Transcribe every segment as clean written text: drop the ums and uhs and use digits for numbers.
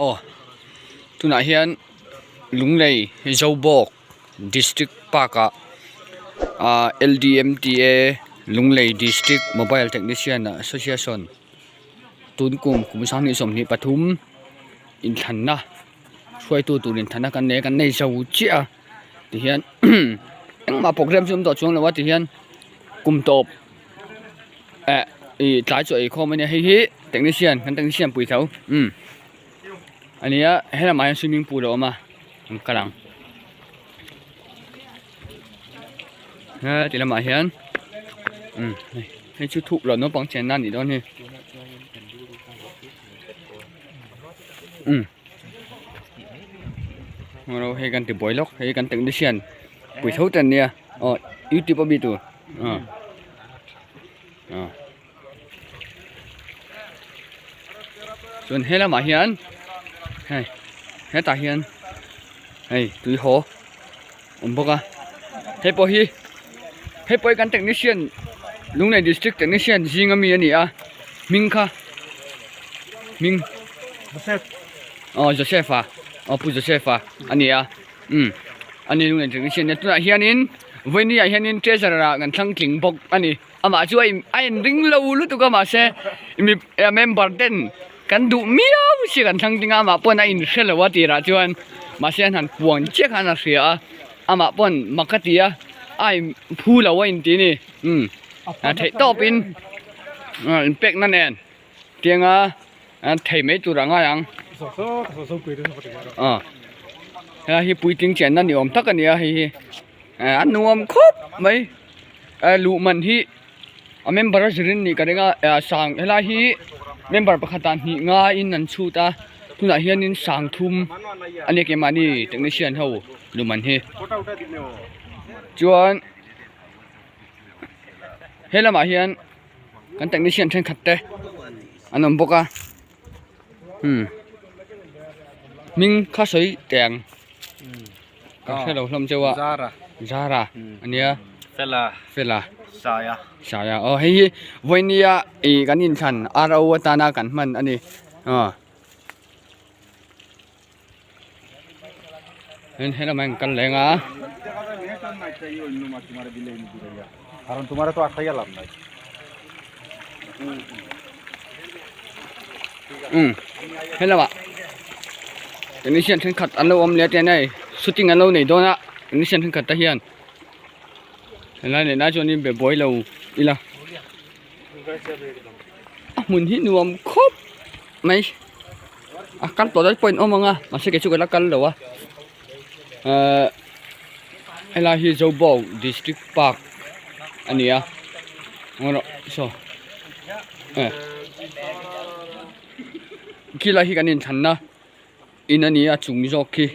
Aw tunah hian Lunglei Zobawk District Park ah ah L D M T A Lunglei District Mobile Technician Association tun kum kum sanghnih 23 inthlanna hruaitu tur inthlanna kan nei a kan nei zo chiah a tihian engmah program chu awm tawh chuang lo a tihian kum tawp. Eh ih tlai chu eikhawm ania hei hi technician kan technician pui tho umm ania helamah hian swimming pool a awm a an kal ang heti lamah hian umm hei hei chu thuk lo naupang chenna anih dawn hi umm hei kan ti buai lawk hei kan technician pui tho te an nia aw youtube a mi tur. Chuan he lamah hian hei hetah hian hei tui haw awm bawk a hei pawh hi hei pawh hi kan technician Lunglei district technician zing ami a ni a hming kha hming aw Joseph a aw pu Joseph a a ni a umm a ni Lunglei technician a tunah hianin vawiin ah hianin treasurer ah kan thlang tling bawk a ni. Amah chu a in a inring lo lutuk a mahse mi member ten kan duh miau si kan thlang ding a amah pawn a inhre lo a tirah chuan mahse an han puan chiah khan a hria a amah pawn mak a ti a a in phu lo a inti a ni umm a theih tawpin inpekna nen tianga thei mai tur a ngai ang aw helai hi puitling chenna ni awm tak a ni a hei hi a nuam khawp mai. Luh man hi a member a zirin nih ka ring a sang helai hi member pakhat ah hnih ngaiin an chhut a tunah hianin sang thum a nia keimahni technician ho luh man hi chuan he lamah hian kan technician thenkhat te an awm bawk a umm hming kha sawi teh ang. Ka hre lo hlawm cheu a. Zara. Zara ania. Fela. Fela. Saia. Saia. Aw hei hi vawinia ih kan inthlan RO atana kan hman a ni. Aw. Hen he lamah hian kan leng a. Umm he lamah technician thenkhat an lo awm leh a tiang hei shooting an lo nei dawn a technician thenkhat te hian helai leh lai chuan in be buai lo ila a hmun hi nuam khawp mai a kal tawh daih pawh in awm ang a mahse kei chu ka la kal lo a ehh helai hi Zobawk district park a ni a saw eh khilai hi kan inthlanna in a ni a chung zawk khi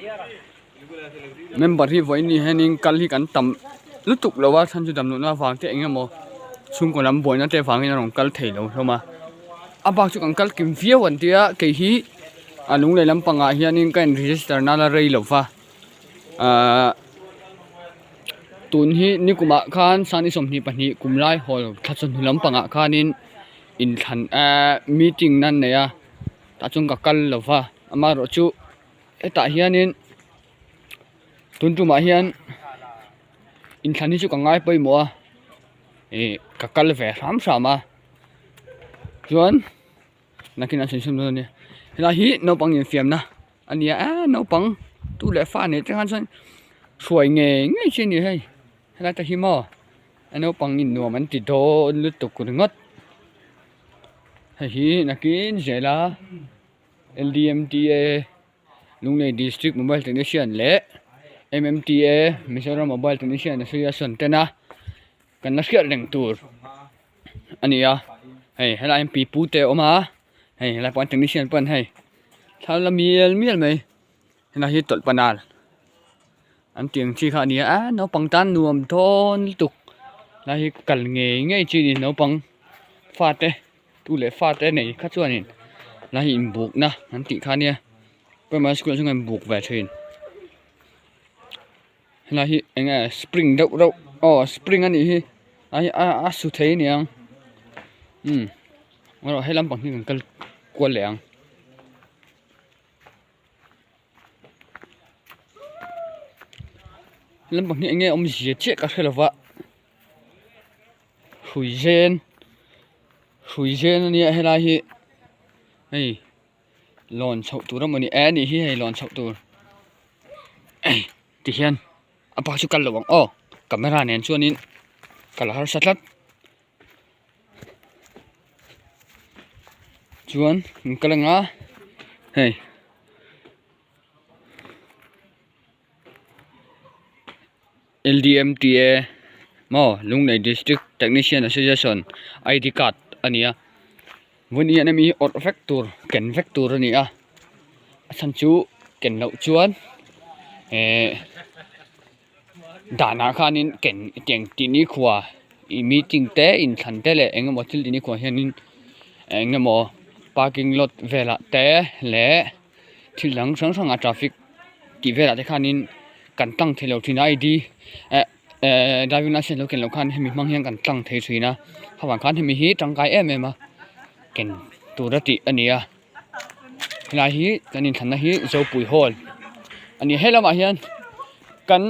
member hi vawiin ni hianin kal hi kan tam lutuk lo a chhan chu dam lohna avang te eng emaw chhungkaw lam buaina te avangin a rawn kal thei lo hlawm a a bak chu kan kal kim viau an tia kei hi a lunglei lampangah hianin ka in register nana rei lo va ahh tun hi nikumah khan sani 22 kum lai hawl thla chawhnu lampangah khanin inthlan ehh meeting nan nei a tah chuan ka kal lo va amaherawh chu hetah hianin tun tumah hian inthlan hi chu ka ngai pawimawh a ih ka kal ve hram hram a chuan nakin a sawi sawn dawn a nia helai hi naupang infiamna a ni a eee naupang tu leh fa nei te khan chuan hruai ngei ngei chi a ni hei helai te hi maw a naupang in nuam an ti dawn lutuk ringawt hei hi nakin zel a L D M T A Lunglei District Mobile Technician leh M M T A Mizoram Mobile Technician Association tena kan la hriat reng tur. a ni a hei helaiah hian pipu te a awm a hei helai pawh technician pawn hei thla la mial mial mai helai hi tawlh panal an tih ang chi kha a ni a ah naupang tan nuam dawn lutuk helai hi kal ngei ngei chi a ni naupang fate tu leh fate nei kha chuanin helai hi inbukna an tih kha a nia primary school ah chuan kan buk ve thin. Helai hi eng nge spring deuh reuh aw spring a nih hi a hi a a su thei a niang umm erawh he lampang hi kan kal kual leh ang. Lampang hi enge awmzia chiah ka hre lova hrui zen hrui zen ania helai hi hei lawn chhoh tur a mawni eh anih hi hei lawn chhoh tur ti hian a bak chu kal lo ang aw camera nen chuanin kal a harsa tlat chuan an kal anga hei. Ldmta maw Lunglei District Technician Association ID card a ni a vawiin hian hemi hi awrh vek tur ken vek tur a ni a a chhan chu ken loh chuan ehh danah khanin ken tiang tih ni khua ih meeting te inthlan te leh eng emaw thil tih ni khua hianin eng emaw parking lot velah te leh. Thil dang hrang hrang a traffic tih velah te khanin kan tlang thei lo thin a ID eh eh driving licence lo ken loh khan hemi hmang hian kan tlang thei thin a khavang khan hemi hi tangkai em em a ken tura tih a ni a helai hi kan inthlanna hi Zopui hall a ni he lamah hian kan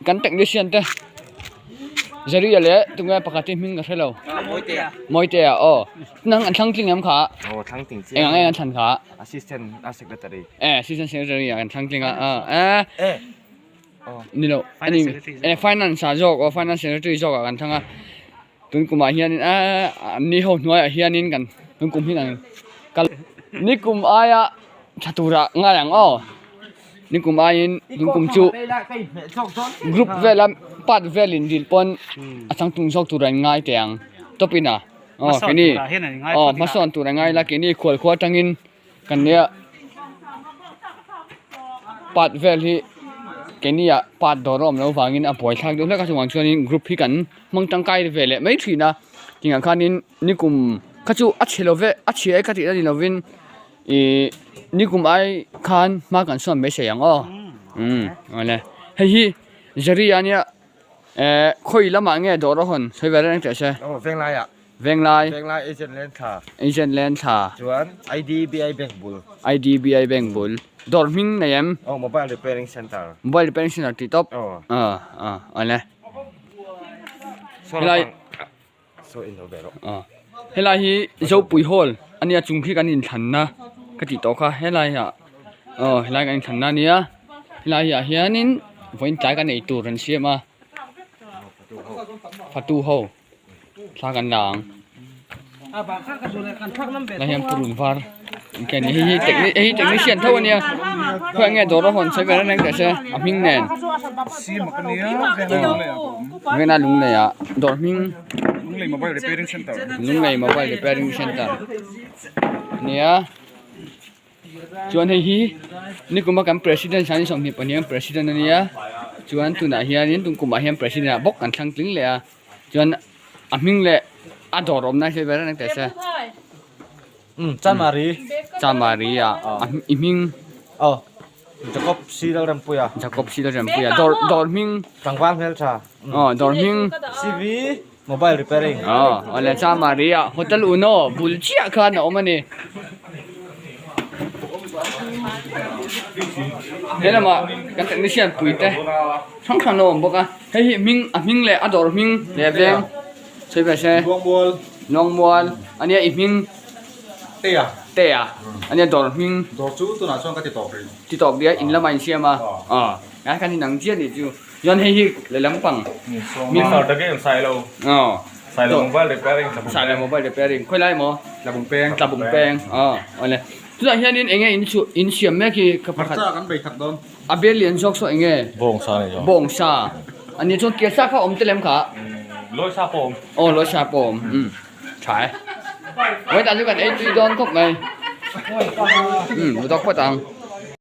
kan technician te Zaria leh tunge pakhat hi hming ka hre lo Mawitea aw nang an thlang tling em kha eng ang em an thlan kha. Assistant a secretary. Eh assistant secretary ah kan thlang tling a ah eh ni lo ani eh finance ah zawk aw finance secretary zawk ah kan thlang a tun kum ah hian eh an ni ho hnuai ah hian in kan tun kum hi kan kal ni kum aia tha tur ah ngai ang aw ni kum aiin tun kum chu group vel a part vel in dil pawn a changtlung zawk tur ah in ngai teh ang tawp in a. Aw keini aw hmasawn tur a ngai la keini khual khua atangin kan nia part vel hi keini ah part dawr a awm loh vangin a buai thlak deuh hlek a chuvang chuanin group hi kan hmang tangkai ve leh mai thin a tingah khanin nikum kha chu a chhe lo ve a chhia e ka tih na ni lovin ih nikum ai khan hma kan sawn maithei ang aw umm awle hei hi Jerry a nia. Eh khawi lamah nge dawr a hawn sawi ve reng teh se. Aw Venglai ah. Venglai. Venglai Agent Land thla. Agent Land thla. Chuan IDBI Bank bul. IDBI Bank bul. Dawr hming nei em? Aw Mobile Repairing Center. Mobile Repairing Center tih tawp. Aw. Ah ah awle. Helai. Saw in lo ve rawh. Ah helai hi Zopui Hall ania chung khi kan inthlanna ka tih tawh kha helai ah aw helai kan inthlanna ania helai ah hianin vawiin tlai kan ei tur an siam a fatu ho thla kan la ang lai hian purun var Ken hei hi techni hei hi technician tho ania khawiah nge dawr a hawn sawi ve reng reng teh se a hming nen vena lunglei ah dawr hming Lunglei mobile repairing center Lunglei mobile repairing center ania chuan hei hi nikuma kan president sani 22 an president ania chuan tunah hianin tum kumah hian president ah bawk kan thlang tling leh a chuan a hming leh a dawr awmna hi sawi ve reng reng teh se. Chanmari. Chanmari a i hming. Aw Jacob C Lalrempuia. Jacob C Lalrempuia dawr dawr hming. Tlangval hmeltha. Aw dawr hming. CV mobile repairing. Aw awle Chanmari a hotel Uno bul chiah khan a awm a ni. He lamah kan technician pui te hrang hrang an lo awm bawk a hei hi hming a hming leh a dawr hming leh veng. Sawi ve se. Luangmual. Luangmual. Ania i hming. Tea. Tea. Ania dawr hming. Dawr chu tunah chuan ka ti tawp rih. Ti tawp rih a, in lamah in siam a. Aw. Ngai khan in ang chiah nih chu. Chuan hei hi lehlam pang. Mister the game Sailo. Aw. Sailo mobile repairing. Sailo mobile repairing. Khawi lai maw? Tlabung peng. Tlabung peng. Aw. Awle. Tunah hianin eng nge in chu in siam mek hi ka pakhat. Hmarcha kan bei khat dawn. A bel lian zawk saw eng nge? Bawngsa a ni zawk. Bawngsa. A ni chuan kesa kha awm tel em kha? Lawisa pawh awm. Aw lawisa pawh awm. Umm tha e. Vawiin tan chu kan ei tui dawn khawp mai. Umm duh tawk phawt ang.